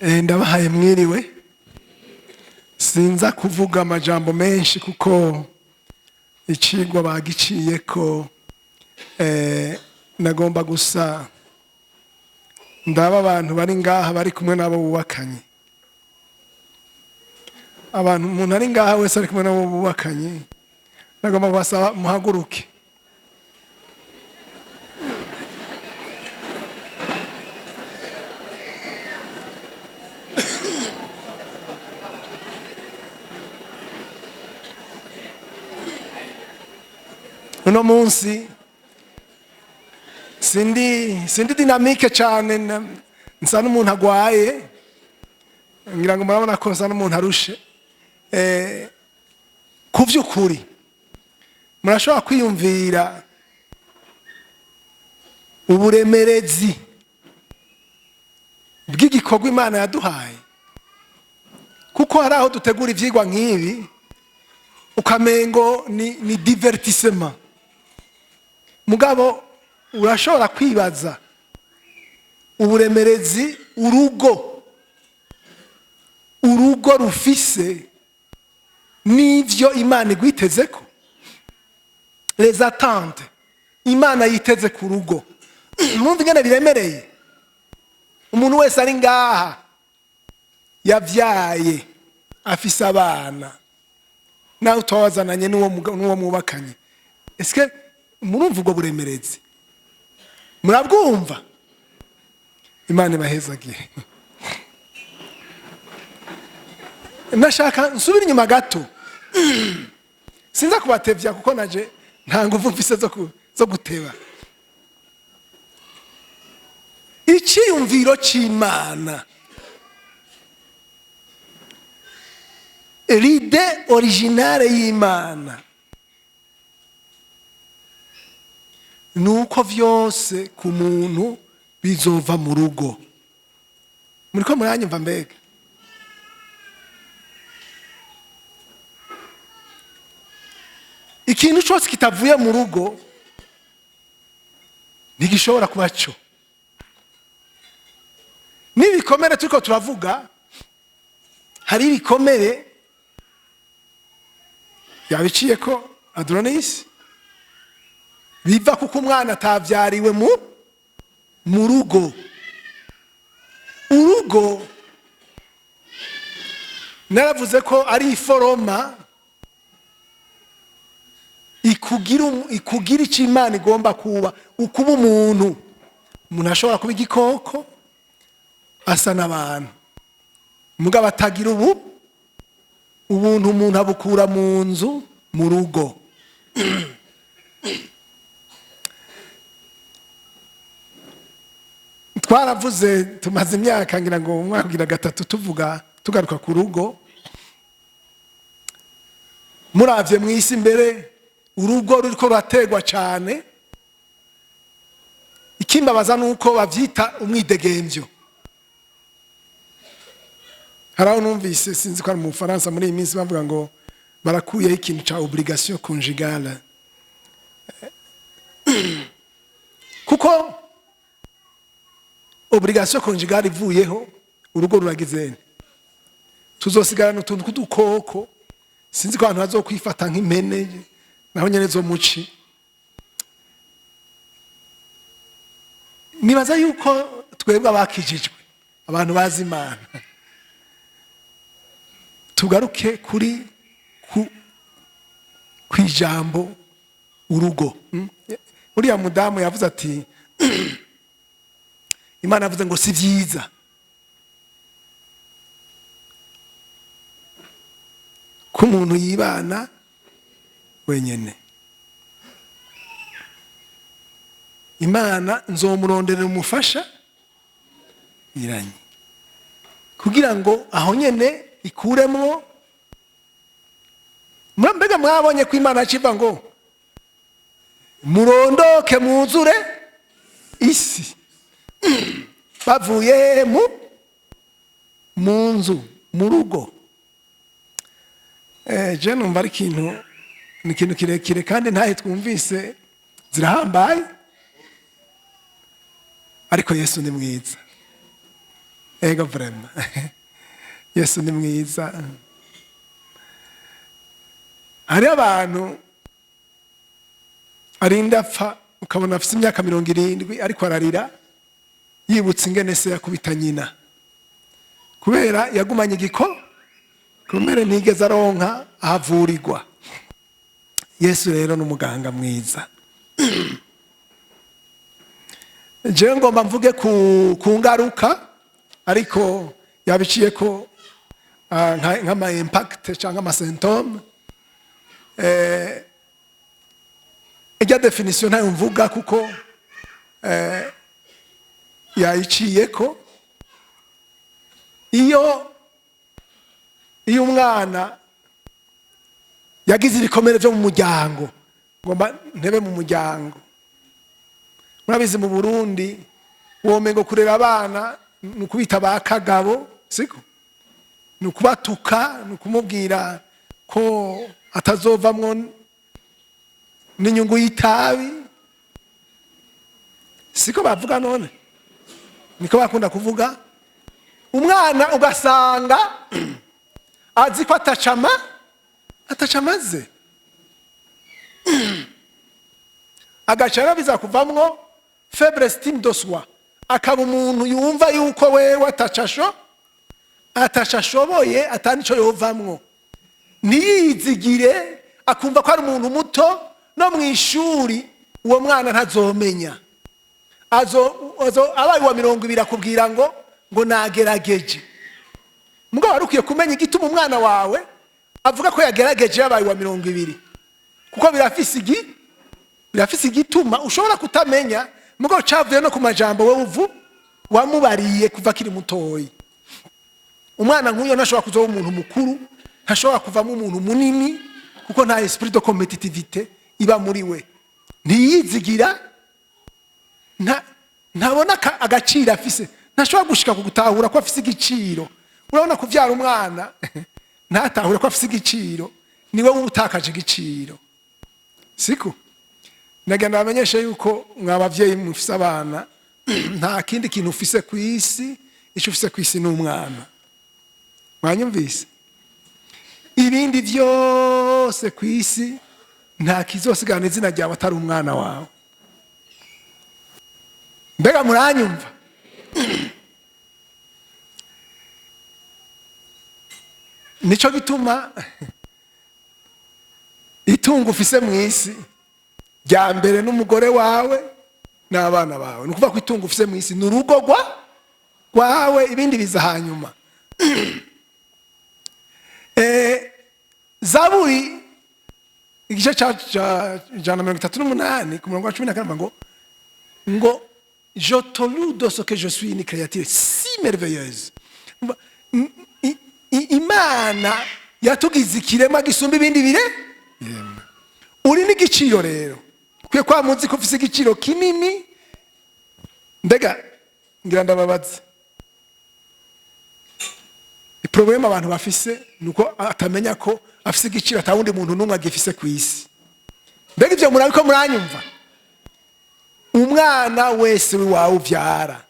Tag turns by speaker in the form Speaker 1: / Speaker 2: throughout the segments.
Speaker 1: Ndabahaye mwiriwe. Sinza kuvuga amajambo menshi kuko icigwa bagiciye ko. Nagomba gusa ndaba abantu bari ngaha bari kumwe n'abo bubakanye. Abantu, umuntu ari ngaha wese ari kumwe n'abo bubakanye, nagomba kubasaba muhaguruke. Uno munsi sindi dynamique cyane, nsa n'umuntu agwaye. Ngira ngo murabona ko nsa n'umuntu arushe. Ku by'ukuri murashobora kwiyumvira uburemerezi bw'igikorwa Imana yaduhaye, kuko hari aho dutegura ibyigwa nk'ibi ukamengo ni divertissement. Mugabo urashobora kwibaza uburemerezi urugo rufise n'ivyo Imana igwiteze ko, les attentes Imana yiteze ku rugo. Mwumva ingene biremereye. Umuntu wese ari ngaha yavyaye, afise abana, nawe utawazananye n'uwo mwubakanye, eske murumva ubwo buremerezi? Murabwumva? Imana ibahezagiye. Nashaka nsubire inyuma gato. Sinza kubatevya kuko naje nta nguvu mfise zo guteba. Icyiyumviro c'Imana, l'idée originale y'Imana, ni uko vyose ku muntu bizova mu rugo. Muriko muranyumva? Mbega ikintu cyose kitavuye mu rugo ntigishobora kuba cyo. N'ibikomere turiko turavuga, hari ibikomere yabiciye ko Adronis, biva kuko umwana atavyariwe mu rugo. Urugo naravuze ko ari iforoma ikugira icyo Imana igomba kuba, ukuba umuntu. Umuntu ashobora kuba igikoko asa n'abantu, mugabo atagira ubuntu. Umuntu abukura mu nzu, mu rugo. Twaravuze, tumaze imyaka, ngira ngo umwaka ugira gatatu, tuvuga, tugaruka ku rugo. Muravye mu isi imbere, urugo ruriko rurategwa cyane. Ikimbabaza ni uko bavyita umwidegemvyo. Hari aho numvise, sinzi ko ari mu Bufaransa, muri iyi minsi bavuga ngo barakuyeho ikintu ca obligation conjugale, kuko obligation conjugale ivuyeho urugo ruragize tuzosigarana utuntu tw'udukoko. Sinzi ko abantu bazokwifata nk'impene naho nyene zo muci. Nibaza yuko twebwe abakijijwe, abantu bazi Imana, tugaruke kuri ku ijambo urugo. Uriya mudamu yavuze ati Imana yavuze ngo si byiza ko umuntu yibana wenyene. Imana nzomuronderera umufasha iranye, kugira ngo aho nyene ikuremwo. Mbega mwabonye ko Imana akiva ngo murondoke mwuzure isi? Bavuye mu nzu, mu rugo. Je numva ari ikintu, ni ikintu kirekire kandi ntahe twumvise zirahambaye, ariko Yesu ni mwiza. Ego, vraiment, Yesu ni mwiza. Hariho abantu arinda apfa, ukabona afite imyaka 70 ariko ararira yibutse ingene se yakubita nyina, kubera yagumanye igikomere, ntigeze aronka ahavurirwa. Yesu rero ni umuganga mwiza. Jewe ngomba mvuge ku ngaruka, ariko yabiciye ko nk'ama impact cyangwa ama symptômes. Ijya définition ntayo mvuga kuko yayiciye ko. Iyo umwana yagize ibikomere byo mu muryango, ngomba ntebe mu muryango. Murabizi, mu Burundi womengo kurera abana ni ukubita ba kagabo, siko? Ni ukubatuka, ni ukumubwira ko atazovamwo n'inyungu y'itabi, siko bavuga? None niko bakunda kuvuga. Umwana ugasanga azi ko atacamaze, agaca rero biza kuvamwo faible estime de soi, akaba umuntu yumva yuko wewe ataca ashoboye, atanico yovamwo, ntiyizigire, akumva ko ari umuntu muto. No mu ishuri uwo mwana ntazomenya. Abaye uwa 20 akubwira ngo nagerageje. Mugabo wari ukwiye kumenya igituma umwana wawe avuga ko yagerageje yabaye uwa 20, kuko birafise igituma ushobora kutamenya, mugabo cavuye no ku majambo wewe uvu wamubariye kuva akiri mutoyi. Umwana nk'uyo ntashobora kuzoba umuntu mukuru, ntashobora kuvamo umuntu munini, kuko nta esprit de compétitivité iba muri we, ntiyizigira, ntabona agaciro afise, ntashobora gushika ku gutahura ko afise igiciro. Urabona, kuvyara umwana ntatahure ko afise igiciro, niwe uba utakaje igiciro, siko? Nagenda bamenyeshe yuko mwa bavyeyi mufise abana, nta kindi kintu ufise ku isi. Icyo ufise ku isi ni umwana. Mwanyumvise? Ibindi byose ku isi nta kizosigarana izina ryawe atari umwana wawe. Mbega muranyumva? Nico gituma itungo ufise mu isi rya mbere n'umugore wawe n'abana bawe. Ni ukuvuga ko itungo ufise mu isi ni urugo rwawe, ibindi biza hanyuma. Zaburi igice ca 138 ku murongo wa 14 ngo: "Je te loue de ce que je suis une créature si merveilleuse." Imana yatugize ikiremwa gisumba ibindi bire. Uri n'igiciro rero, ukwiye kwa muzi ko ufise igiciro kinini. Mbega ngira ndababaze, problème abantu bafise nuko atamenya ko afise igiciro atawundi muntu n'umwe agifise ku isi. Mbega ibyo murabiko muranyumva? Umwana wese wawe uvyara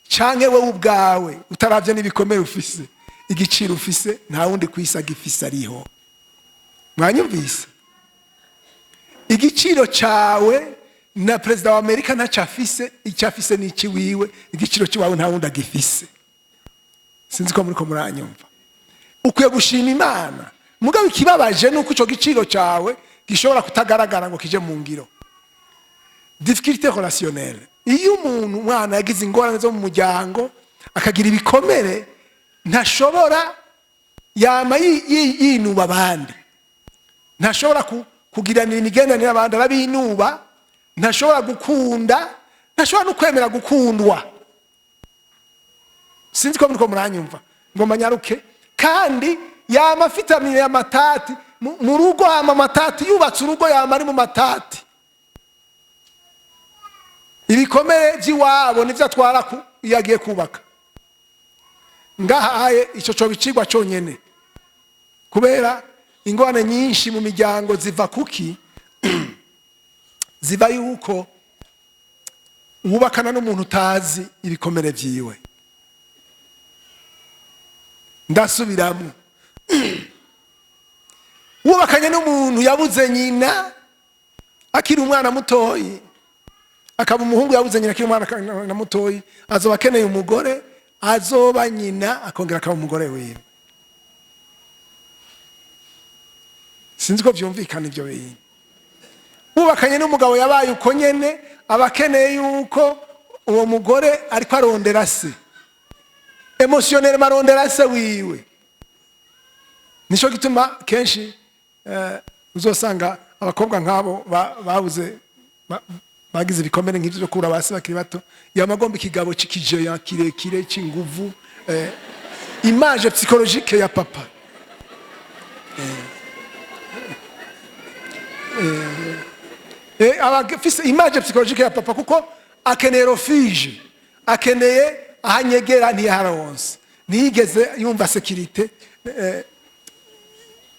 Speaker 1: canke wowe ubwawe, utaravye n'ibikomere ufise, igiciro ufise nta wundi ku isi agifise ariho. Mwanyumvise? Igiciro cawe na perezida wa Amerika ntacyo afise. Icyo afise ni ikiwiwe. Igiciro cy'iwawe nta wundi agifise. Sinzi ko muriko muranyumva. Ukwiye gushima Imana, mugabo ikibabaje ni uko ico giciro cyawe gishobora kutagaragara ngo kije mu ngiro. Difficulté relationnelle: iyo umuntu, umwana yagize ingorane zo mu muryango, akagira ibikomere, ntashobora, yama yinuba abandi, ntashobora kugiranira imigenderanire n'abandi, arabinuba, ntashobora gukunda, ntashobora no kwemera gukundwa. Sinzi ko muriko muranyumva. Ngo manyaruke. Kandi yama afitaniye amatati mu rugo, yama amatati, yubatse urugo yama ari mu matati. Ibikomere by'iwabo nivyo atwara iyo agiye kubaka. Ngahaye ico coba icigwa conyene, kubera ingorane nyinshi mu miryango ziva kuki? Ziva yuko wubakana n'umuntu utazi ibikomere vyiwe. Ndasubiramo: wubakanye n'umuntu yabuze nyina akiri umwana mutoyi, akaba umuhungu yabuze nyina akiri umwana mutoyi, azoba akeneye umugore azoba nyina, akongera akaba umugore wiwe. Sinzi ko byumvikana ibyo bintu. Wubakanye n'umugabo yabaye uko nyene, aba akeneye yuko uwo mugore ariko arondera se, émotionnellement arondera se wiwe. Nico gituma kenshi uzosanga abakobwa nk'abo babuze, bagize ibikomere nk'ibyo byo kubura basi bakiri bato, yamagomba ikigabo c'ikijeya kirekire c'inguvu, image psychologique ya papa. Aba afise image psychologique ya papa kuko akeneye refuge, akeneye ahanyegera, ntiyaharonse, ntiyigeze yumva sécurité.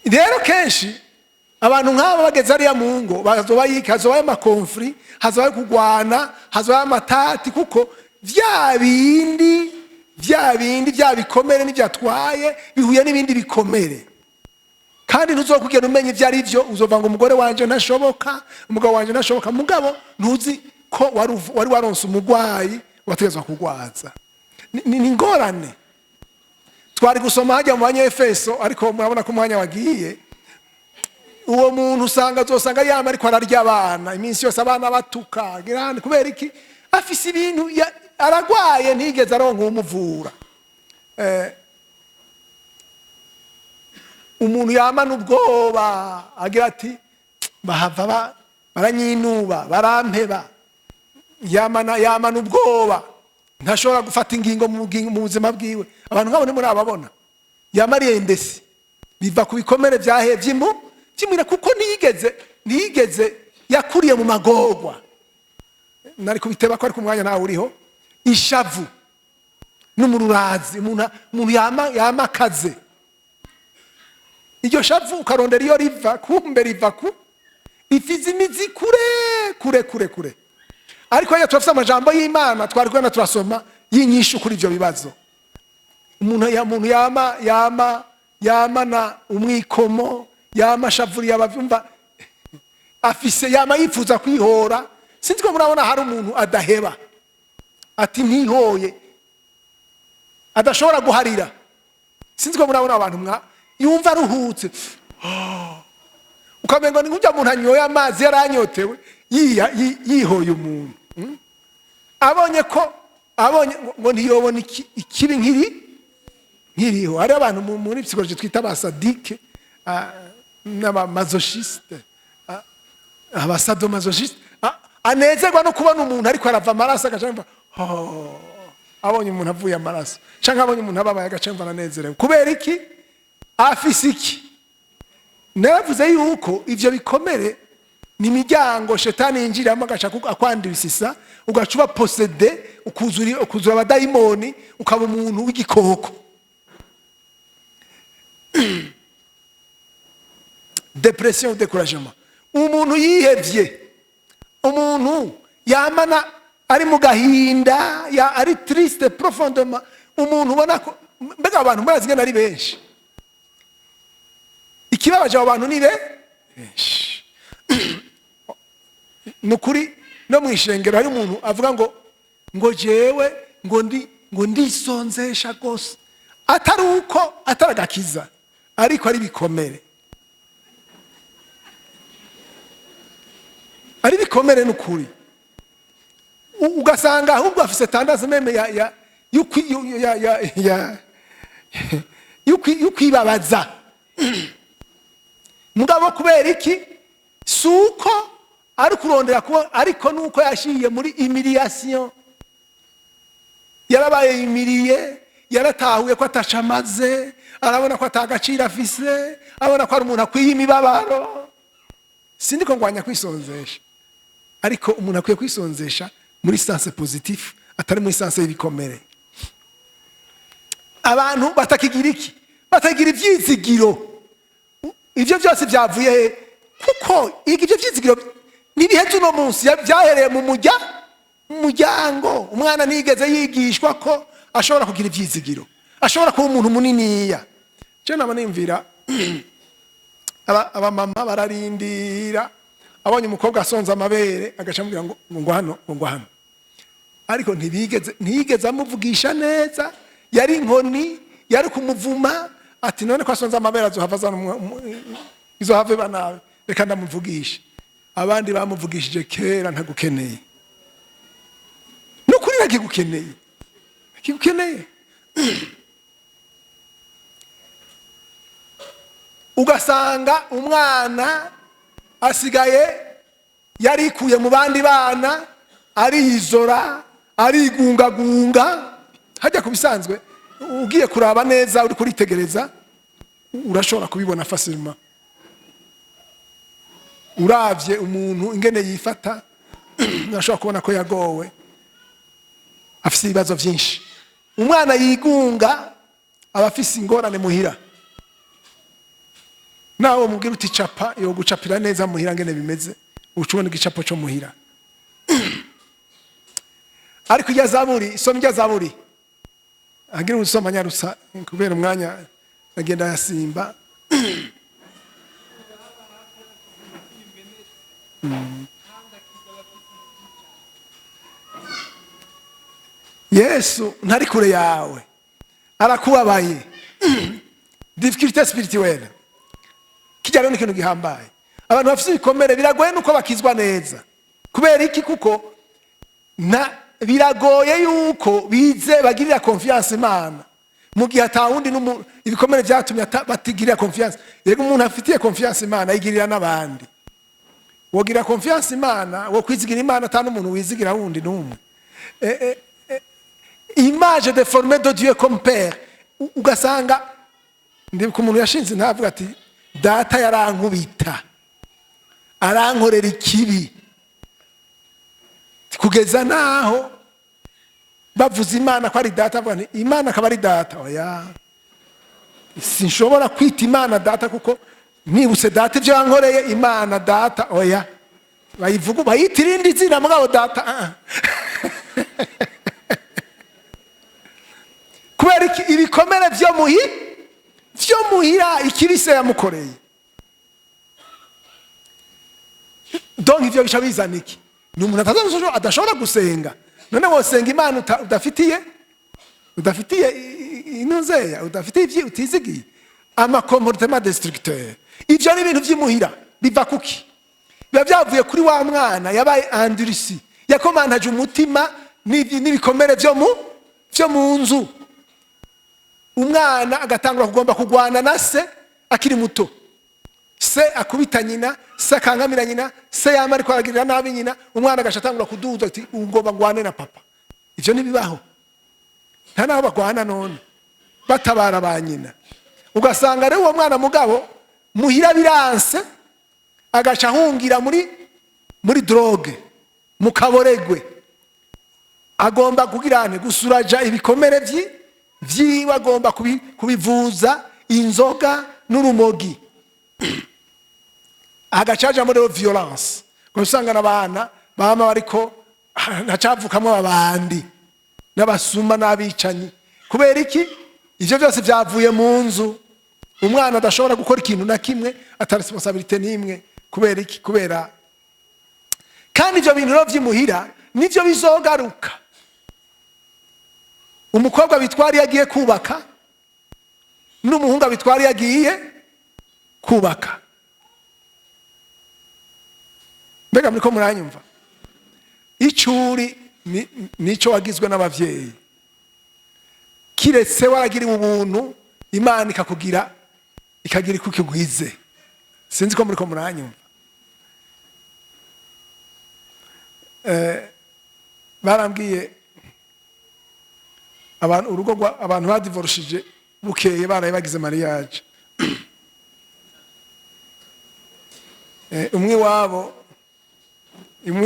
Speaker 1: Rero kenshi abantu nk'aba bageze hariya mu ngo, bazoba yika, hazobayo ama conflits, hazobayo kugwana, hazobayo amatati, kuko vya bindi, vya bindi, vya bikomere n'ivyatwaye bihuye n'ibindi bikomere. Kandi ntuzokugenda umenya ibyo ari byo. Uzova ngo umugore wanje ntashoboka, umugabo wanje ntashoboka, mugabo ntuzi ko wari waronse umugwayi wategezwa kugwaza. Ni ingorane. Twari gusoma hajya mu Banyefeso, ariko murabona ko umwanya wagiye. Uwo muntu usanga, azosanga yama ariko ararya abana iminsi yose, abana batuka girane. Kubera iki? Afise ibintu aragwaye, ntigeze aronka uwumuvura. Umuntu yamana ubwoba, agira ati bahava baranyinuba, barampeba, yamana ubwoba, ntashobora gufata ingingo mu buzima bwiwe. Abantu nk'abo ntimurababona? Yamariye indesi, biva ku bikomere byahe byimwira, kuko ntiyigeze yakuriye mu magorwa. Nari kubiteba ko, ariko umwanya ntawe uriho. Ishavu n'umururazi, umuntu yamakaze iryo shavu, ukarondera iyo riva, kumbe riva ku ifize imizi kure kure kure kure. Ariko iyo turafite amajambo y'Imana twari kubona, turasoma y'inyishu kuri ibyo bibazo. Umuntu yama yamana umwikomo, yama ashavuriye abavyumva, afise yama yifuza kwihora. Sinzi ko murabona hari umuntu adaheba, ati ntihoye, adashobora guharira. Sinzi ko murabona abantu mwa yumva aruhutse, ukamengo ni nk'ujya muntu anyoye amazi yaranyotewe, yihoye umuntu. Abonye ko abonye ngo ntiyobona ikibi nkiriho. Hari abantu muri psychologie twita aba sadiques n'aba masochistes, aba sadomasochistes, anezerwa no kubona umuntu ariko arava amaraso, agaca yumva, "Oh," abonye umuntu avuye amaraso canke abonye umuntu ababaye, agaca yumva aranezerewe. Kubera iki? Afise iki? Naravuze yuko ivyo bikomere ni imiryango shetani yinjiramo, agaca akwandisisa, ugaca uba possédé, ukuzura abadayimoni, ukaba umuntu w'igikoko. Dépression, découragement, umuntu yihevye, umuntu yamana ari mu gahinda, ari triste profondément, umuntu ubona ko mbega abantu murazi ingene ari benshi. Ikibabaje, abo bantu ni benshi. Ni ukuri, no mu ishengero hari umuntu avuga ngo jewe ngo ndisonzesha rwose, atari uko atari agakiza, ariko ari bikomere, ari bikomere. Ni ukuri, ugasanga ahubwo afise tendance même ya yukwi- yu- ya ya ya yukwibabaza. Mugabo kubera iki? Si uko ari kurondera kuba, ariko nuko yashiye muri humiliation, yarabaye humilié, yaratahuye ko ataca amaze, arabona ko atagaciro afise, abona ko ari umuntu akwiye imibabaro. Sindi ko ngwanya kwisonzesha, ariko umuntu akwiye kwisonzesha muri sens positif, atari muri sens y'ibikomere. Abantu batakigira iki? Batagira ibyizigiro. Ibyo byose byavuye he? Kuko ibyo byizigiro ntibiheze uno munsi, byahereye mu muryango. Umwana ntiyigeze yigishwa ko ashobora kugira ibyizigiro. Ashobora kuba umuntu muniniya. Je naba nimvira abamama bararindira, abonye umukobwa asonza amabere, agaca amubwira ngo hano, ngo hano. Ariko ntibigeze, ntiyigeze amuvugisha neza. Yari inkoni, yari kumuvuma ati: "None ko asonza amabere, azohava azana izohava iba nabi, reka ndamuvugishe." Abandi bamuvugishije kera. Ntagukeneye, nukuri ntakigukeneye, ntakigukeneye. Ugasanga umwana asigaye yarikuye mu bandi bana, ariyizora, arigungagunga. Hajya ku bisanzwe, ugiye kuraba neza, uri kuritegereza, urashobora kubibona facilement. Uravye umuntu ingene yifata, urashobora kubona ko yagowe, afise ibibazo byinshi. Umwana yigunga aba afise ingorane muhira. Nawe mubwira uti capa, yo gucapira neza muhira ngene bimeze, uca ubona igicapo cyo muhira. Ariko ijya Zaburi, soma ijya Zaburi, agira usoma nyarusa kubera umwanya agenda yasimba. Yesu ntari kure yawe, arakubabaye. Difficulté spirituelle, kijya rero ni ikintu gihambaye. Abantu bafite ibikomere biragoye nuko bakizwa neza. Kubera iki? Kuko na biragoye yuko bize bagirira confiance Imana mu gihe atawundi ibikomere byatumye batigirira confiance. Yego, umuntu afitiye confiance Imana ayigirira n'abandi. Wogira confiance Imana, wo kwizigira Imana, ata n'umuntu wizigira wundi n'umwe. Image déformée de Dieu comme père. Ugasanga ndibuka umuntu yashinze ntavuga ati: "Data yarankubita, arankorera ikibi, kugeza naho bavuze Imana ko ari data, avuga nti Imana akaba ari data, oya, sinshobora kwita Imana data, kuko nibutse data ibyo yankoreye, Imana data, oya." Bayivuga, bayita irindi zina, mugabo data, ah, ah. Kubera iki? Ibikomere vyo muhira, ikibi se yamukoreye. Donc ivyo bica bizana iki? Ni umuntu adashobora gusenga. None wosenga Imana udafitiye inuzeya, udafitiye ivyi, utizigiye? Ama comportement destructeur, ivyo ni ibintu vy'imuhira. Biva kuki? Biba byavuye kuri wa mwana yabaye endurci, yakomantaje umutima n'ibikomere vyo mu nzu. Umwana agatangura kugomba kugwana na se akiri muto. Se akubita nyina, se akangamira nyina, se yama ariko aragirira nabi nyina. Umwana agaca atangura kuduza ati: "Ugomba ngwane na papa." Ivyo ntibibaho, nta naho bagwana. None batabara ba nyina. Ugasanga rero uwo mwana mugabo muhira biranse, agaca ahungira muri drogue, mu kaboregwe. Agomba kugira ane? Gusuraja ibikomere vyiwe, agomba kubivuza inzoga n'urumogi, agaca ajamo rero violence. Usanga n'abana bama bariko hacavukamwo abandi n'abasuma n'abicanyi. Kubera iki? Ivyo byose vyavuye mu nzu. Umwana adashobora gukora ikintu na kimwe, ata responsabilité n'imwe. Kubera iki? Kubera kandi ivyo bintu rero vy'imuhira nivyo bizogaruka. Umukobwa bitwara iyo agiye kubaka, n'umuhungu abitwara iyo agiye kubaka. Mbega muriko muranyumva? Icuri nico wagizwe n'abavyeyi, kiretse waragiriwe ubuntu, Imana ikakugira, ikagira iko ikugwize. Sinzi ko muriko muranyumva. Barambwiye abantu urugo abantu badivorushije bukeye baraye bagize mariage. Umwe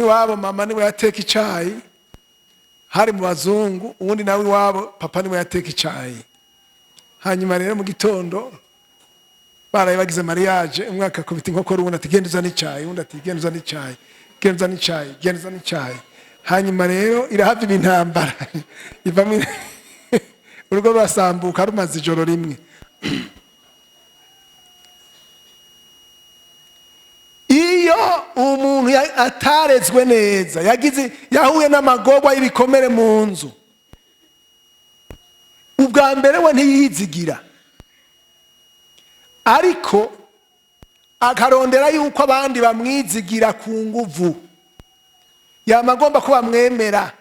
Speaker 1: iwabo mama niwe yateka icayi, hari mu bazungu. Uwundi nawe iwabo papa niwe yateka icayi. Hanyuma rero mu gitondo baraye bagize mariage, umwe akakubita inkokora uwundi ati: "Genda uzane icayi." Uwundi ati: "Genda uzane icayi, genda uzane icayi, genda uzane icayi." Hanyuma rero irahava iba intambara, ivamo. Urugo rurasambuka rumaze ijoro rimwe. Iyo umuntu atarezwe neza, yagize, yahuye n'amagorwa y'ibikomere mu nzu, ubwa mbere we ntiyizigira, ariko akarondera yuko abandi bamwizigira ku nguvu. Yama agomba ko bamwemera,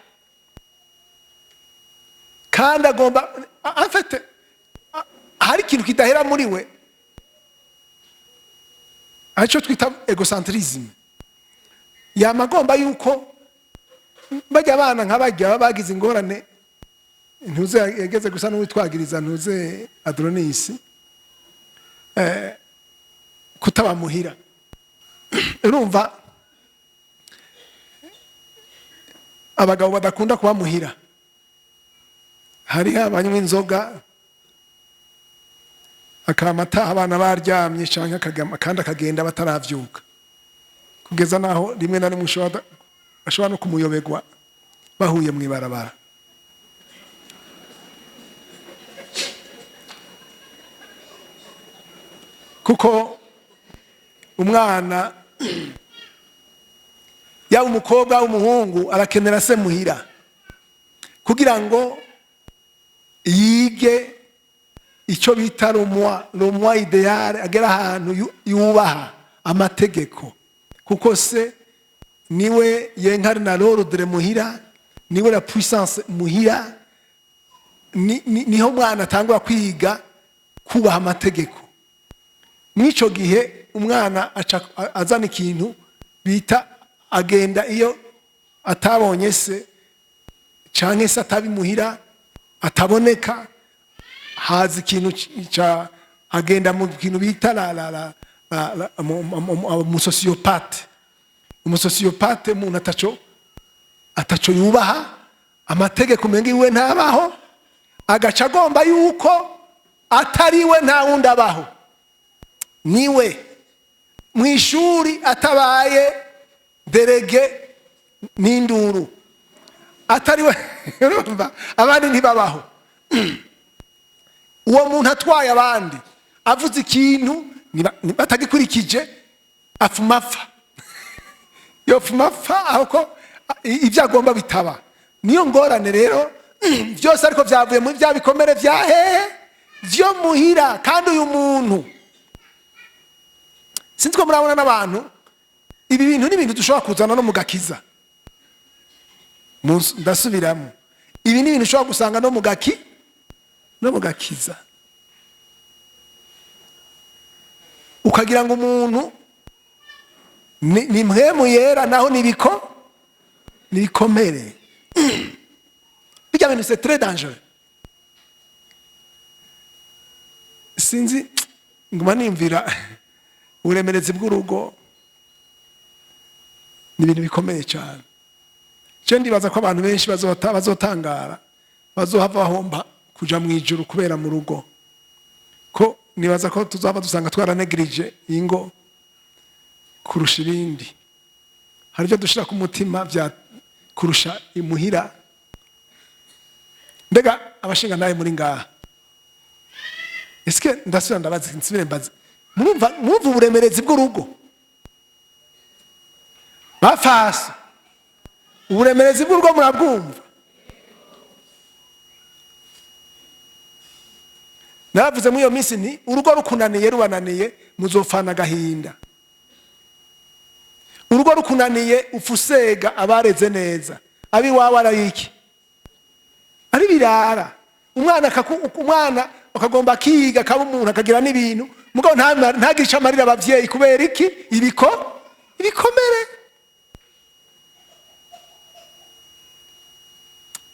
Speaker 1: kandi agomba afite hari ikintu kidahera muri we, aricyo twita égocentrisme. Yama agomba yuko bajya abana nka bajya baba bagize ingorane. Ntuze yageze gusa n'uwitwagiriza ntuze Adronisi kutabamuhira. Urumva, abagabo badakunda kubamuhira, hariho abanywa inzoga, akama ataha abana baryamye, canke kandi akagenda bataravyuka, kugeza naho rimwe na rimwe ashobora no kumuyoberwa bahuye mw'ibarabara. Kuko umwana, yaba umukobwa, umuhungu, arakenera se muhira kugira ngo yige icyo bita le moi, le moi idéal, agera ahantu yubaha amategeko, kuko se niwe y'incarne l'ordre muhira, niwe la puissance muhira. Niho umwana atangura kwiga kubaha amategeko. Mw'ico gihe umwana aca azana ikintu bita agenda, iyo atabonye se canke se atabimuhira, ataboneka, haza ikintu ca agenda mu kintu bita la la la la la umusociopathe. Umusociopathe, umuntu ataco yubaha amategeko, umenga iwe ntabaho, agaca agomba yuko atari we nta wundi abaho. Niwe mu ishuri atabaye délégué n'induru, atari we, urumva, abandi ntibabaho. Uwo muntu atwaye abandi, avuze ikintu batagikurikije, afuma apfa, yopfuma apfa aho ko ibyo agomba bitaba. Niyo ngorane rero byose, ariko byavuye muri bya bikomere bya hehe? Byo muhira. Kandi uyu muntu, sinzi ko murabona n'abantu, ibi bintu ni ibintu dushobora kuzana no mu gakiza. Ndasubiramo, ibi ni ibintu ushobora gusanga no mu gakiza, ukagira ngo umuntu ni mpwemu yera, naho ni ibikomere. Bijya bintu, c'est très dangereux. Sinzi, nguma nimvira uburemerezi bw'urugo, ni ibintu bikomeye cyane. Je ndibaza ko abantu benshi bazotangara, bazohava bahomba kuja mu ijuru kubera mu rugo, ko nibaza ko tuzaba dusanga twaranegirije ingo kurusha ibindi. Hari ibyo dushira ku mutima bya kurusha imuhira. Mbega abashinga nawe muri ngaha, eske, ndasubira ndabaza, nsubire mbaze, murumva uburemerezi bw'urugo? Bafasi, uburemerezi bw'urugo murabwumva? Naravuze muri iyo minsi nti urugo rukunaniye, rubananiye, muzofana agahinda. Urugo rukunaniye, upfa usega abareze neza, abiwawe arayiki ari birara. Umwana akagomba akiga, akaba umuntu, akagira n'ibintu, mugabo ntagire icyo amarira abavyeyi. Kubera iki? Ibikomere.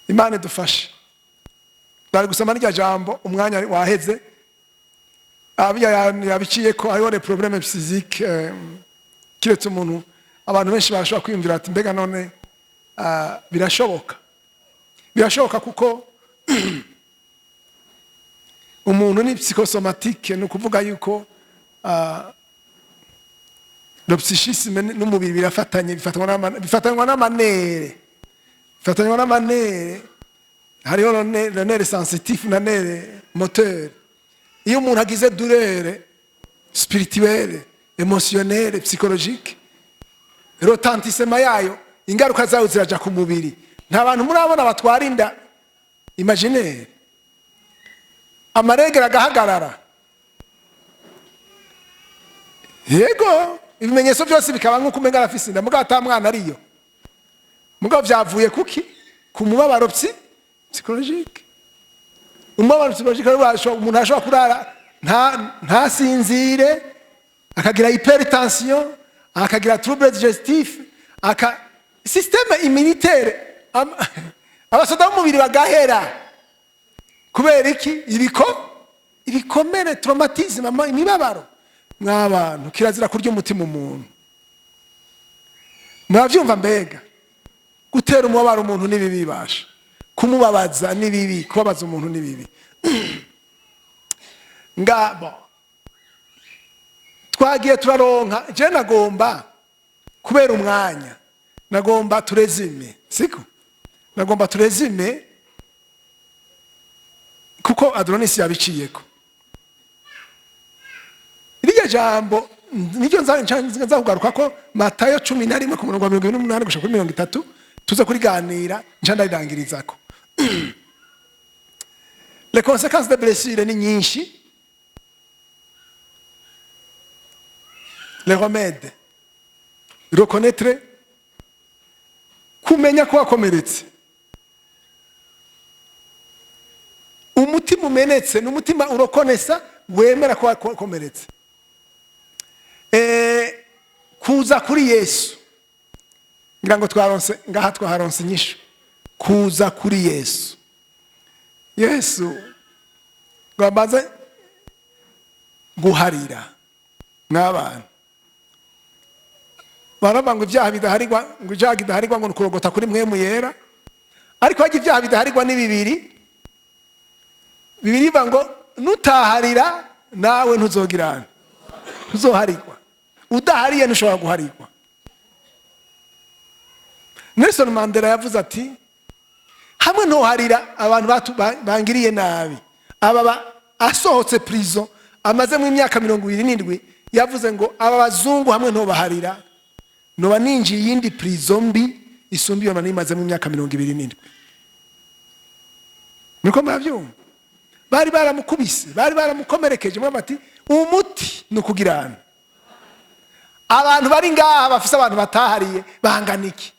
Speaker 1: Imana idufashe. Bari gusoma n'irya jambo, umwanya waheze. Abiya yabiciye ko hariho les problèmes psychiques, kiretse umuntu, abantu benshi barashobora kwiyumvira ati mbega none birashoboka? Birashoboka, kuko umuntu ni psychosomatique. Ni ukuvuga yuko le psychisme n'umubiri birafatanye, bifatanywa n'ama nerfs, bifatanywa n'ama nerfs. Hariho le nerf sensitif na nerf moteur. Iyo umuntu agize douleur spirituelle, émotionnelle, psychologique, retentissement yayo, ingaruka zayo ziraja ku mubiri. Nta bantu murabona batwara inda imaginaire, ama règles agahagarara? Yego, ibimenyetso byose bikaba nk'uko umenga arafise inda, mugabo ata mwana ariyo. Mugabo byavuye kuki? Ku mubabaro psychologique. Umubabaro psychologique rero umuntu ashobora kurara ntasinzire, akagira hypertension, akagira trouble digestif, aka système immunitaire, abasoda b'umubiri bagahera. Kubera iki? Ibikomere, traumatisme, imibabaro. Mw'abantu, kirazira kurya umutima umuntu. Murabyumva? Mbega gutera umubabaro umuntu ni bibi, basha kumubabaza ni bibi, kubabaza umuntu ni bibi. Ngabo twagiye turaronka. Je nagomba, kubera umwanya, nagomba tu résume, siko? Nagomba tu résume kuko Adronisi yabiciyeko. Iryo jambo niryo nza kugaruka ko, Matayo 11 ku murongo wa 28 gushika kuri 30, tuze kuriganira, nca ndarirangirizako. Les conséquences de blessure ni nyinshi. Les remèdes: reconnaître, kumenya ko wakomeretse. Umutima umenetse ni umutima urokonesa, wemera ko wakomeretse. Kuza kuri Yesu, ngira ngo twaronse ngaha, twaharonse inyishu. Kuza kuri Yesu, Yesu ngo amaze guharira. Mw'abantu, baravuga ngo ibyaha bidaharirwa, ngo ibyaha bidaharirwa ngo ni ukurogota kuri Mpwemu Yera. Ariko hajya ibyaha bidaharirwa ni bibiri. Bibiri ivuga ngo nutaharira nawe ntuzogirana, ntuzoharirwa. Udahariye ntushobora guharirwa. Nelson Mandela yavuze ati: "Hamwe ntuharira abantu bangiriye nabi." Aba asohotse prison amazemo imyaka 27, yavuze ngo: "Aba bazungu hamwe ntubaharira, noba ninjiye iyindi prison mbi isumba iyo nari imazemo imyaka 27." Niko murabyumva? Bari baramukubise, bari baramukomerekeje. Mwe bati umuti ni ukugirana. Abantu bari ngaha bafise abantu batahariye bangana iki?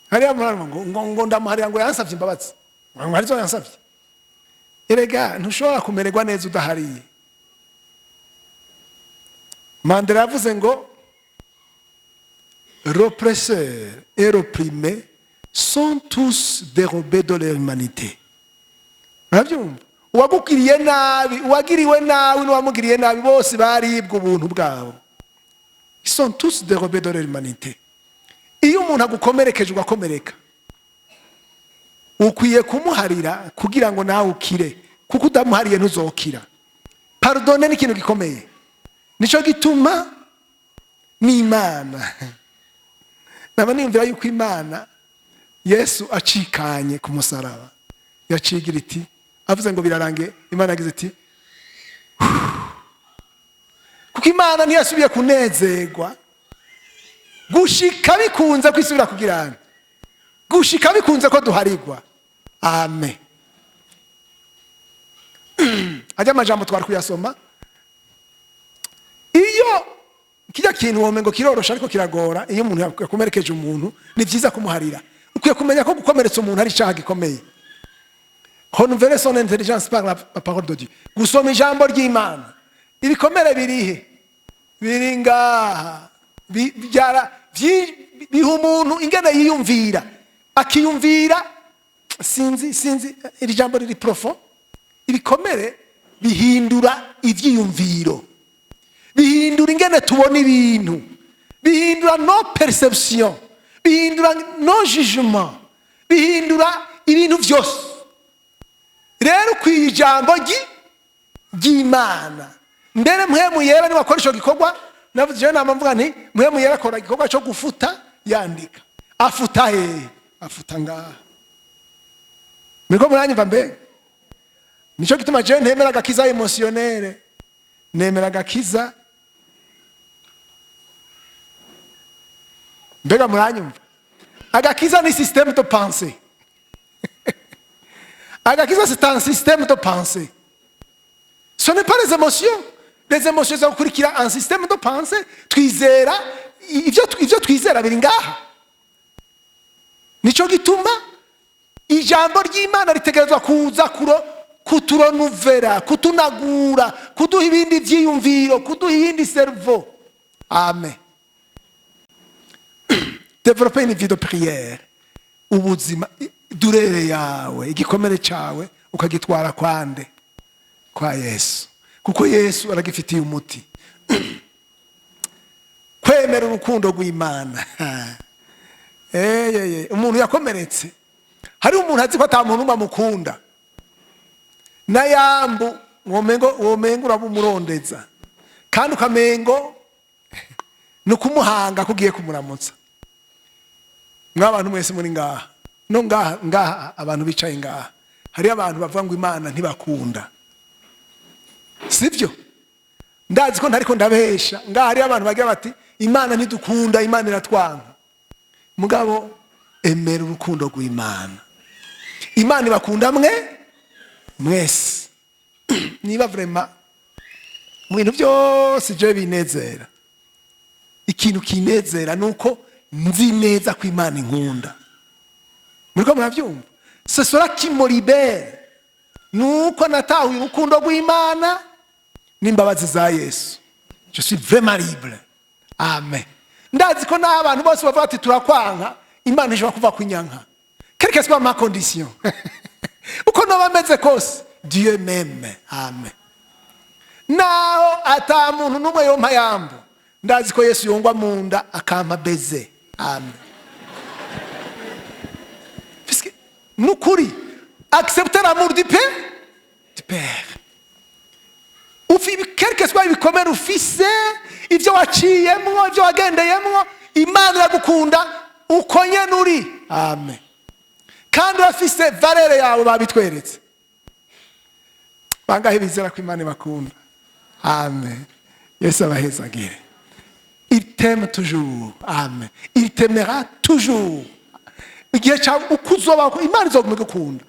Speaker 1: Hariya muraruma ngo ndamuharira, ngo yansavye imbabazi, ngo harizo yansavye. Erega ntushobora kumererwa neza udahariye. Mandela yavuze ngo: "L'oppresseur et l'opprimé sont tous dérobés de leur humanité." Urabyumva? Uwagukiriye nabi, uwagiriwe nabi n'uwamugiriye nabi, bose baribwa ubuntu bwabo. Ils sont tous dérobés de leur humanité. Iyo umuntu agukomerekeje ugakomereka, ukwiye kumuharira kugira ngo nawe ukire, kuko udamuhariye ntuzokira. Pardonner ni ikintu gikomeye. Nicyo gituma n'Imana, naba niyumvira yuko Imana, Yesu acikanye ku musaraba, yacigira iti, avuze ngo birarangiye, Imana yagize iti: "Kuko Imana ntiyasubiye kunezerwa gushika bikunze kwisubira kugirana, gushika bikunze ko duharigwa." Amen. Ajya amajambo twari kuyasoma. Iyo kijya kintu wome ngo kirorosha, ariko kiragora. Iyo umuntu yakomerekeje umuntu, ni byiza kumuharira. Ukwiye kumenya ko gukomeretsa umuntu ari icyaha gikomeye. Renouveler son intelligence par la parole de Dieu, gusoma ijambo ry'Imana. Ibikomere birihe? Biri ngaha. Biha umuntu ingene yiyumvira, akiyumvira. Sinzi, iri jambo riri profond. Ibikomere bihindura ibyiyumviro, bihindura ingene tubona ibintu, bihindura nos perceptions, bihindura nos jugements, bihindura ibintu byose. Rero ukwiye ijambo ry'Imana. Mbere Mpwemu Yera niba akora icyo gikorwa. Navuze jewe nama mvuga nti Mpwemu Yera akora igikorwa cyo gufuta yandika. Afuta hehe? Afuta ngaha. Muriko muranyumva? Mbega nico gituma jewe ntemera agakiza émotionnel, nemera agakiza. Mbega muranyumva? Agakiza ni système de pensée. Agakiza, c'est un système de pensée, ce n'est pas les émotions. Les émotions zikurikira un système de pensée. Twizera ivyo twizera biri ngaha. Nico gituma ijambo ry'Imana ritegerezwa kuza kuro kuturenouveler, kutunagura, kuduha ibindi vyiyumviro, kuduha iyindi cerveau. Amen. Développer une vie de prière. Ubuzima, douleur yawe, igikomere cyawe, ukagitwara kwande? Kwa Yesu, kuko Yesu aragifitiye umuti. Kwemera urukundo rw'Imana. Eyeye, umuntu yakomeretse, hari umuntu azi ko ata muntu umwe amukunda, n'ayambu womengo urabumurondeza, kandi ukamengo ni ukumuhanga ko ugiye kumuramutsa. Mw'abantu mwese muri ngaha, no ngaha, ngaha abantu bicaye ngaha, hariyo abantu bavuga ngo Imana ntibakunda, sibyo? Ndazi ko ntariko ndabesha. Ngaha hariyo abantu bagira bati: "Imana ntidukunda, Imana iratwanka." Mugabo emera urukundo rw'Imana. Imana ibakunda mwe mwese. Niba vraiment mu bintu byose je binezera, ikintu kinezera ni uko nzi neza ko Imana inkunda. Muriko murabyumva? C'est cela qui me libère, nuko natahuye urukundo rw'Imana n'imbabazi za Yesu. Je suis vraiment libre. Amen. Ndazi ko n'aho abantu bose bavuga ati: "Turakwanka", Imana ishobora kuva kunyanka, quelle que soit ma condition, uko noba meze kose, Dieu m'aime. Amen. Naho ata muntu n'umwe yompa yambo, ndazi ko Yesu yongwa mu nda akampa baiser. Amen. Puisque nukuri accepter l'amour du Père, quel que soit ibikomere ufise, ibyo waciyemwo, ibyo wagendeyemwo, Imana iragukunda uko nyene uri. Amen. Kandi urafise valeur yawe, babitweretse. Bangahe bizera ko Imana ibakunda? Amen. Yesu abahezagire. Il t'aime toujours. Amen. Il t'aimera toujours. Igihe cyawe uko uzobaho, Imana izoguma igukunda.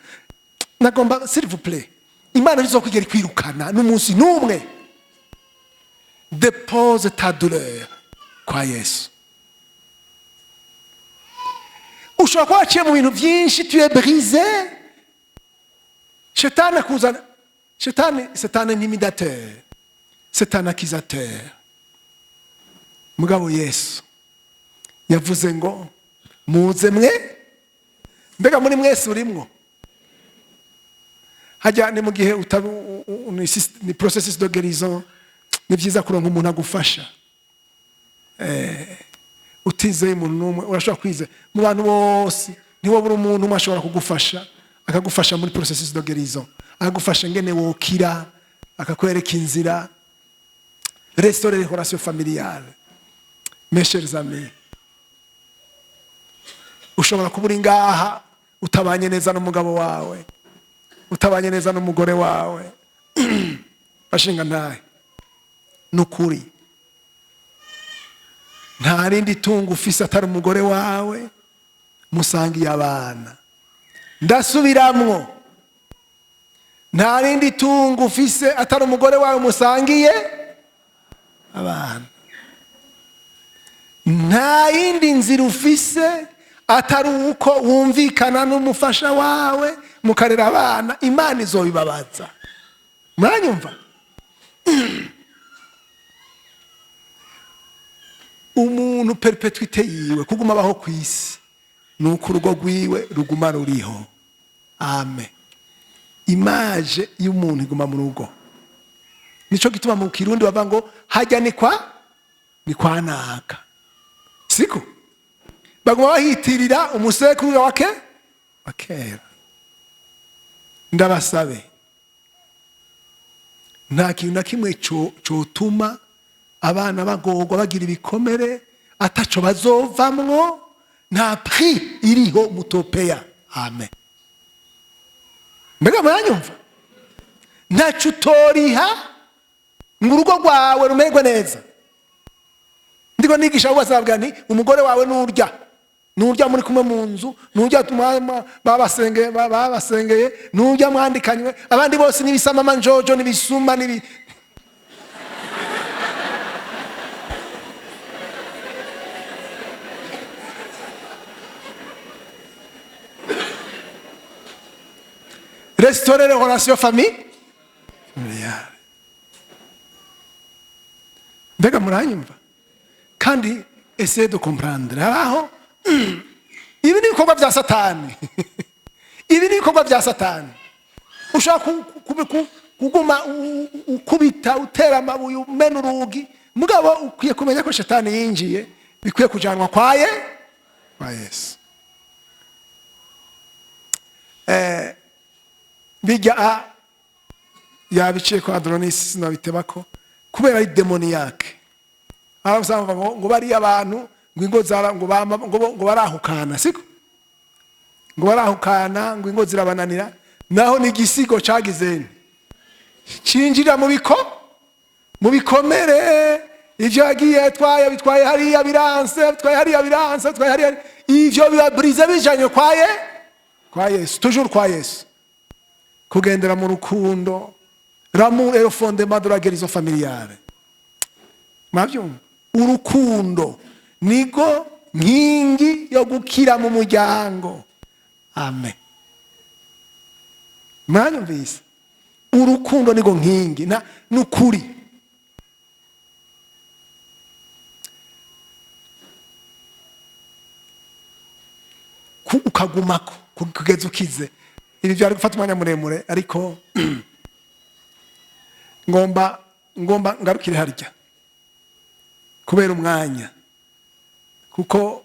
Speaker 1: Nagomba, s'il vous plaît, Imana ntizokwigera ikwirukana n'umunsi n'umwe. Dépose ta douleur kwa Yesu. Ushobora kuba waciye mu bintu byinshi, tu es brisé, Shetani akuzana. Shetani, c'est un intimidateur, c'est un accusateur. Mugabo Yesu yavuze ngo: "Muze mwe." Mbega muri mwese urimwo? Hajya ni mu gihe utari ni processus de guérison. Ni byiza kuronka umuntu agufasha. Utizeye umuntu n'umwe, urashobora kwizera mu bantu bose, ntiwabura umuntu umwe ashobora kugufasha, akagufasha muri processus de guérison, akagufasha ngene wokira, akakwereka inzira. Restaurer les relations familiales. Mes chers amis, ushobora kuba uri ngaha utabanye neza n'umugabo wawe, utabanye neza n'umugore wawe. Bashinga ntahe, ni ukuri nta rindi tungo ufise atari umugore wawe musangiye abana. Ndasubiramwo, nta rindi tungo ufise atari umugore wawe musangiye abana. Nta yindi nzira ufise atari uko wumvikana n'umufasha wawe mukarera abana. Imana izobibabaza. Muranyumva? Umuntu, perpétuité yiwe, kuguma abaho ku isi, ni uko urugo rwiwe ruguma ruriho. Amen. Image y'umuntu iguma mu rugo. Nico gituma mu Kirundi bavuga ngo: "Hajya ni kwa naka." Siko baguma bahitirira umusekuru wake wa kera. Ndabasabe, nta kintu na kimwe cotuma abana bagorwa, bagira ibikomere ataco bazovamwo. Nta prix iriho mutopeya. Amen. Mbega muranyumva? Ntacyo utoriha ngo urugo rwawe rumererwe neza. Ndiko nigisha abo basabwa nti umugore wawe nurya, nurya muri kumwe mu nzu, nurya babasengeye, nurya mwandikanywe. Abandi bose n'ibisamama njojo n'ibisuma n'ibi. Restaurer les relations familiales. Mbega muranyumva? Kandi essaye de comprendre aho ibi ni ibikorwa bya Satani, ibi ni ibikorwa bya Satani. Ushobora kuguma ukubita, utera amabuye, umena urugi, mugabo ukwiye kumenya ko Shetani yinjiye, bikwiye kujanwa kwa Yesu. Bijya a yabiciye kwa Adronis, sinabitebako kubera ari démoniaque. Aho usanga ngo bariya abantu ngo ingo zara ngo bama ngo barahukana, siko ngo barahukana, ngo ingo zirabananira. Naho ni igisigo cagize cinjira mu bikomere. Ivyo yagiye atwaye, bitwaye hariya biranse, bitwaye hariya biranse, bitwaye hariya, ivyo biba brisé, bijanye kwa Yesu, toujours kwa Yesu. Kugendera mu rukundo, l'amour est le fondement de la guérison familiale. Mwabyumva? Urukundo nigo nkingi yo gukira mu muryango. Amen. Mwanyumvise? Urukundo nigo nkingi na nukuri. Ukagumako kugeza ukize. Ibi byari gufata umwanya muremure, ariko ngomba ngarukire harya kubera umwanya, kuko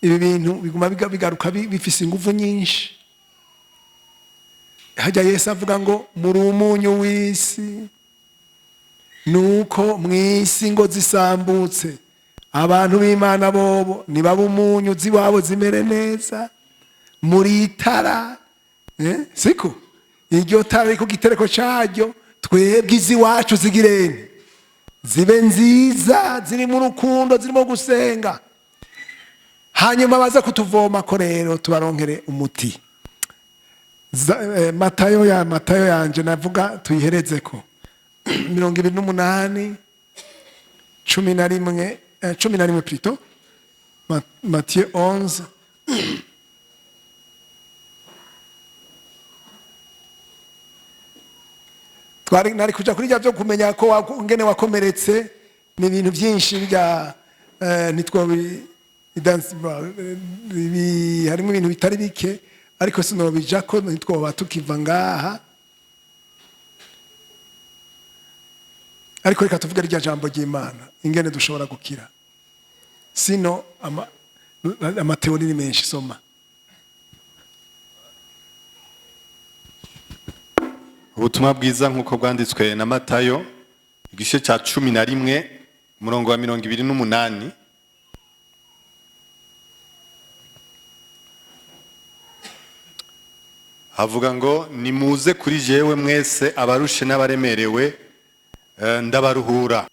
Speaker 1: ibi bintu biguma bigaruka, bifise ingufu nyinshi. Hajya Yesu avuga ngo muri umunyu w'isi, nuko mw'isi ngo zisambutse, abantu b'Imana bobo nibaba umunyu, ziwabo zimere neza. Muri itara, siko iryo tara riri ku gitereko caryo, twebwe iziwacu zigirene zibe nziza, zirimo urukundo, zirimo gusenga, hanyuma baze kutuvoma ko rero tubaronkere umuti. Matayo ya Matayo yanje navuga tuyihereze ko 28, 11, 11 plutôt. Matthieu 11. Twari nari kuja kuri byo kumenya ko ngene wakomeretse, ni ibintu byinshi bya nitwo harimo ibintu bitari bike, ariko sinobija ko nitwoba tukiva ngaha. Ariko reka tuvuge rya jambo ry'Imana ingene dushobora gukira. Sino ama théories ni menshi. Soma.
Speaker 2: Ubutumwa bwiza nk'uko bwanditswe na Matayo, igice cya 11, umurongo wa 28. Havuga ngo: "Nimuze kuri jewe mwese abarushe n'abaremerewe, ndabaruhura."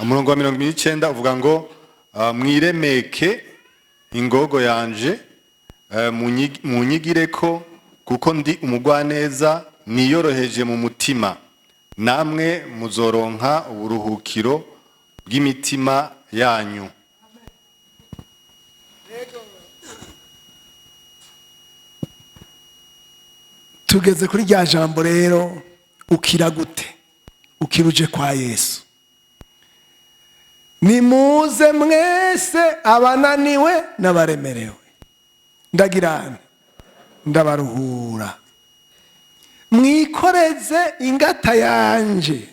Speaker 2: Umurongo wa 29 uvuga ngo: "Mwiremeke ingogo yanje, munyigireko, kuko ndi umugwaneza niyoroheje mu mutima, namwe muzoronka uburuhukiro bw'imitima yanyu."
Speaker 1: Tugeze kuri rya jambo rero. Ukira gute? Ukira uje kwa Yesu. Nimuze mwese abananiwe n'abaremerewe, ndagirane ndabaruhura. Mwikoreze ingata yanje,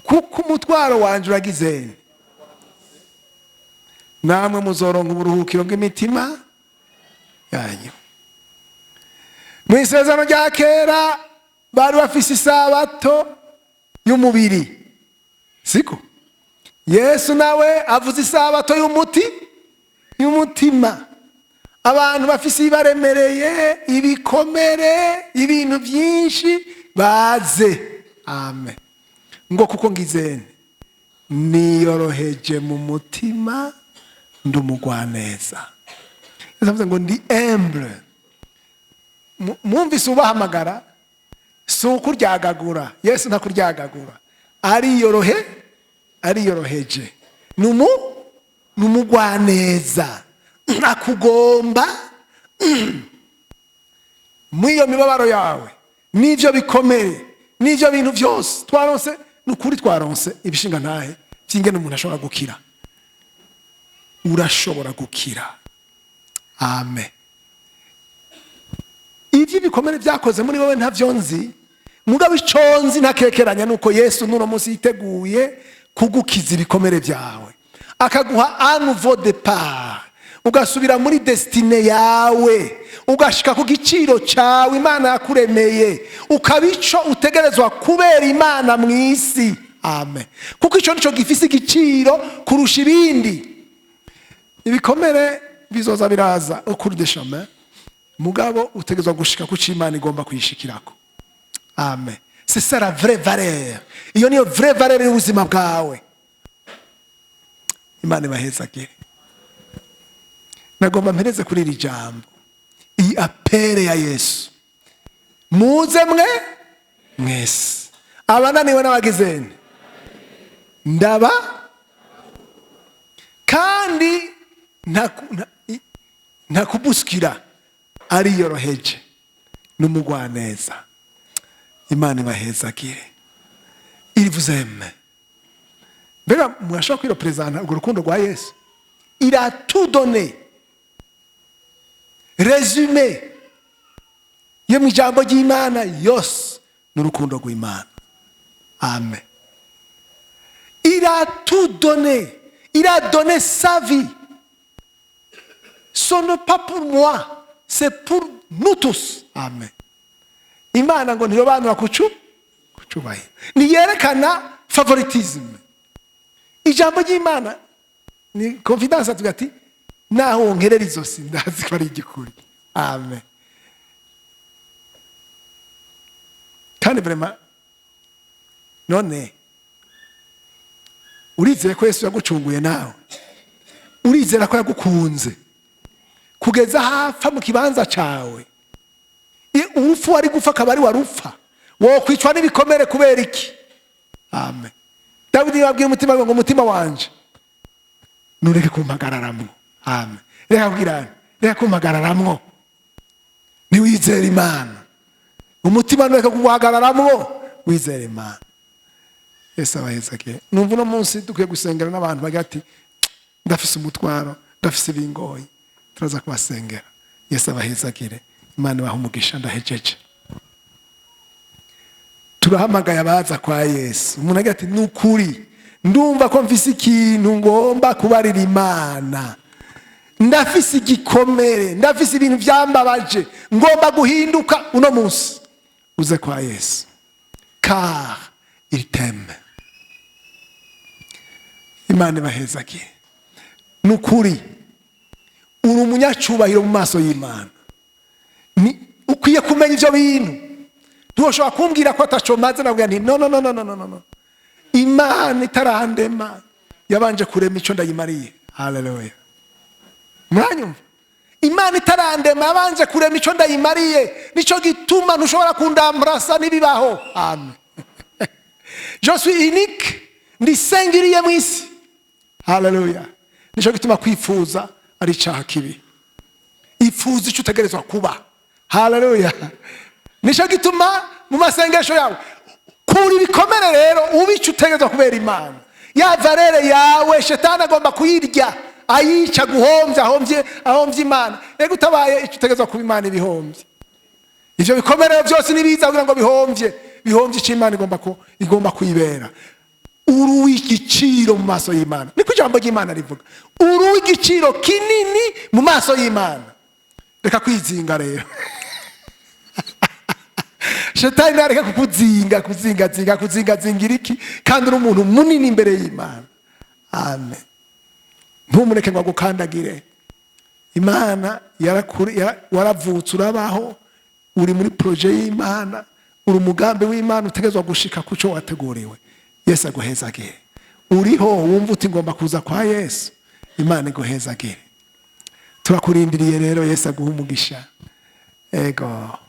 Speaker 1: kuko umutwaro wanje uragize, namwe muzoronka uburuhukiro bw'imitima yanyu. Mu Isezerano rya Kera bari bafise isabato y'umubiri, siko? Yesu nawe avuze isabato y'umutima. Abantu bafise ibibaremereye, ibikomere, ibintu byinshi, baze. Amen. Ngo kuko ngizene niyoroheje mu mutima, ndi umugwaneza. Yesu avuze ngo ndi humble. Mwumvise ubahamagara, si ukuryagagura. Yesu ntakuryagagura, ariyoroheje, ni umugwaneza, akugomba muri iyo mibabaro yawe n'ibyo bikomere n'ibyo bintu byose. Twaronse, ni ukuri, twaronse ibishinga ntahe by'ingene umuntu ashobora gukira. Urashobora gukira. Amen. Ibyo ibikomere byakoze muri wowe ntabyo nzi, mugabo icyo nzi ntakekeranya nuko Yesu n'uno munsi yiteguye kugukiza ibikomere byawe, akaguha un nouveau départ, ugasubira muri destinée yawe, ugashika ku giciro cyawe Imana yakuremeye, ukaba ico utegerezwa kubera Imana mu isi. Amen. Kuko icyo nicyo gifise igiciro kurusha ibindi. Ibikomere bizoza biraza au cours de chemin, mugabo utegerezwa gushika ku cyo Imana igomba kuyishikirako. Amen. C'est ça la vraie valeur. Iyo niyo vraie valeur y'ubuzima bwawe. Imana ibahezagire. Nagomba mpereze kuri iri jambo, iyi appel ya Yesu: muze mwe mwese abananiwe n'abagizene, ndaba kandi ntakubusikira, ariyoroheje n'umugwaneza. Imana ibahezagire. Il vous aime. Mbega mwashobora kwireprésenta urwo rukundo rwa Yesu? Il a tout donné. Résumé yo mu ijambo ry'Imana yose ni urukundo rw'Imana. Amen. Il a tout donné. Il a donné sa vie. Ce n'est pas pour moi, c'est pour nous tous. Amen. Imana ngo ntirobanura kucubahiro, ntiyerekana favoritisme. Ijambo ry'Imana ni confidence, atuga ati naho wonkerera izosi, ndazi ko ari igikuri. Amen. Kandi vraiment, none urizeye ko Yesu yagucunguye? Nawe urizera ko yagukunze kugeza hapfa mu kibanza cyawe? Urupfu wari gupfa akaba ari warupfa, wokwicwa n'ibikomere kubera iki? Amen. Dawidi yabwiye umutima we ngo umutima wanje nureke kumpagararamwo. Amen. Reka kubwira, reka kumpagararamwo. Niwizera Imana, umutima nureke kuguhagararamwo, wizera Imana. Yesu abahezagire. Numva uno munsi dukwiye gusengera n'abantu bagira ati ndafise umutwaro, ndafise ibingoyi. Turaza kubasengera. Yesu abahezagire. Imana ibahe umugisha. Ndahejeje. Turahamagaye abaza kwa Yesu. Umuntu agira ati ni ukuri ndumva ko mfise ikintu ngomba kubarira Imana, ndafise igikomere, ndafise ibintu byambabaje, ngomba guhinduka uno munsi, uze kwa Yesu, car il t'aime. Imana ibahezagire. Ni ukuri uri umunyacubahiro mu maso y'Imana. Ni ukwiye kumenya ibyo bintu. Ntiwashobora kumbwira ko ataco maze. Nabwira nti no, no, no, no, no, no, no. Imana itarandema yabanje kurema icyo ndayimariye. Haleluya. Muranyumva? Imana itarandema yabanje kurema icyo ndayimariye. Nicyo gituma ntushobora kundamburasa n'ibibaho. Amen. Je suis unique, ndi singulier mu isi. Haleluya. Nicyo gituma kwifuza ari icyaha kibi. Ifuza icyo utegerezwa kuba. Haleluya. Nicyo gituma mu masengesho yawe kura ibikomere rero, ube icyo utegerezwa kubera Imana. Ya valeur yawe shetani agomba kuyirya, ayica guhombya, ahombye, ahombye Imana. Rero utabaye icyo utegerezwa kuba, Imana ibihombye. Ivyo bikomere byose nibiza kugira ngo bihombye icyo Imana igomba kuyibera. Uri uw'igiciro mu maso y'Imana, niko ijambo ry'Imana rivuga. Uri uw'igiciro kinini mu maso y'Imana. Reka kwizinga rero. Shetani nareka kukuzinga, kuzingazinga, kuzingazingira iki kandi uri umuntu munini imbere y'Imana? Amen. Ntumureke ngo agukandagire. Imana waravutse, urabaho, uri muri projet y'Imana, uri umugambi w'Imana, utegerezwa gushika kuco wateguriwe. Yesu aguhezagire. Uriho wumva uti ngomba kuza kwa Yesu, Imana iguhezagire. Turakurindiriye rero. Yesu aguha umugisha. Ego.